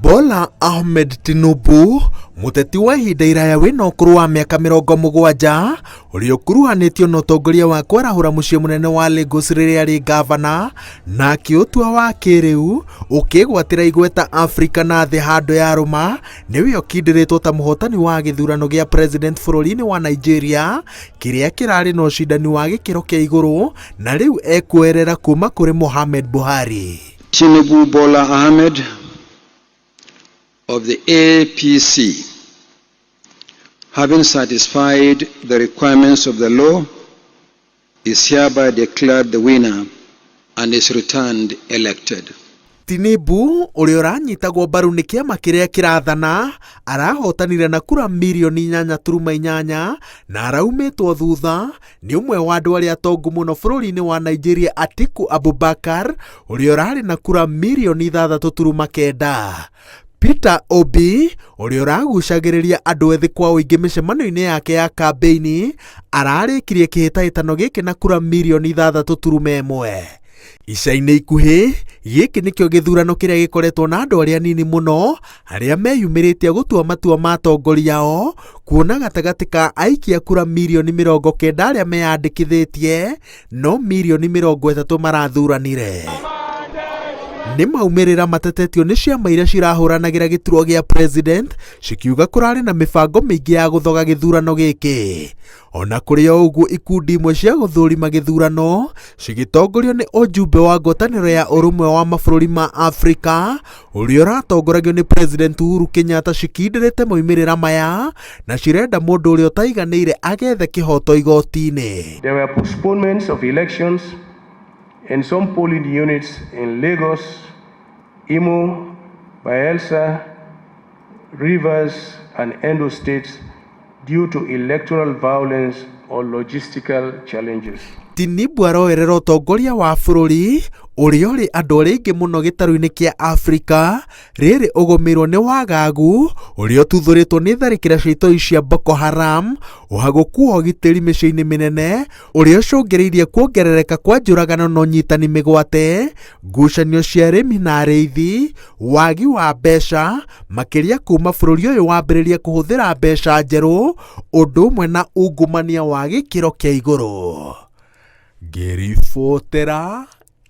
Bola Ahmed Tinubu, mũteti wa ihinda iraya wĩna ũkũrũ wa mĩaka 70, ũrĩa ũkuruhanĩtio na ũtongoria wa kwarahũra mũciĩ mũnene wa Lagos rĩrĩa arĩ ngavana, na akĩũtua wa kĩrĩu, ũkĩgwatĩra igweta Afrika na thĩ handũ yarũma, nĩwe ũkindĩrĩtwo ta mũhotani wa gĩthurano gĩa president bũrũri-inĩ wa Nigeria, kĩrĩa kĩrarĩ na ũcindani wa gĩkĩro kĩa igũrũ, na rĩu ekuoerera kuma kũrĩ Mohamed Buhari. Tinubu Bola Ahmed of the APC, having satisfied the requirements of the law, is hereby declared the winner and is returned elected. Tinubu ũrĩa ũranyitagwo mbaru nĩ kĩama kĩrĩa kĩrathana arahotanire na kura mirioni 8.8 na araumĩtwo thutha nĩ ũmwe wa andũ arĩa atongu mũno bũrũri-inĩ wa Nigeria Atiku Abubakar ũrĩa ũrarĩ na kura mirioni 6.9. Peter Obi ũrĩa ũragucagĩrĩria andũ ethĩ kwa ũingĩ mĩcemanio-inĩ yake ya kambĩini ararĩkirie kĩhĩtahĩtano gĩkĩ na kura mirioni 6.1. Ica-inĩ ikuhĩ gĩkĩ nĩkĩo gĩthurano kĩrĩa gĩkoretwo na andũ arĩa anini mũno arĩa meyumĩrĩtie gũtua matua ma atongoria ao, kuona gatagatĩ ka aikia kura mirioni 90 arĩa meyandĩkithĩtie no mirioni 30 marathuranire. Nĩ maumĩrĩra matetetio nĩ ciama iria cirahũranagĩra gĩturwa gĩa president cikiuga kũrarĩ na mĩbango mĩingĩ ya gũthoga gĩthurano gĩkĩ. Ona kũrĩ o ũguo ikundi imwe cia gũthũrima gĩthurano cigĩtongorio nĩ ũjumbe wa ngwatanĩro ya ũrũmwe wa mabũrũri ma Afrika ũrĩa ũratongoragio nĩ President Uhuru Kenyatta cikindĩrĩte maumĩrĩra maya na cirenda mũndũ ũrĩa ũtaiganĩire agethe kĩhoto igoti-inĩ. There were postponements of elections in some polling units in Lagos, Imo, Bayelsa, Rivers, and Edo states due to electoral violence or logistical challenges. Tinubu aroerera ũtongoria wa bũrũri ũrĩa ũrĩ andũ arĩa aingĩ mũno gĩtarũ-inĩ kĩa Afrika rĩrĩ ũgũmĩirwo nĩ wagagu ũrĩa ũtuthũrĩtwo nĩ tharĩkĩra cia itoi cia Boko Haram, ũhagũku wa ũgitĩri mĩciĩ-inĩ mĩnene ũrĩa ũcũngĩrĩirie kuongerereka kwa njũragano na ũnyitani mĩgwate, ngucanio cia arĩmi na arĩithi, wagi wa mbeca makĩria kuma bũrũri ũyũ wambĩrĩrie kũhũthĩra mbeca njerũ, ũndũ ũmwe na ungumania wa gĩkĩro kĩa igũrũ. Ngĩribotera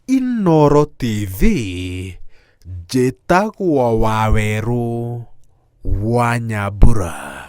Inooro TV njĩtagwo Wawerũ wa Nyambura.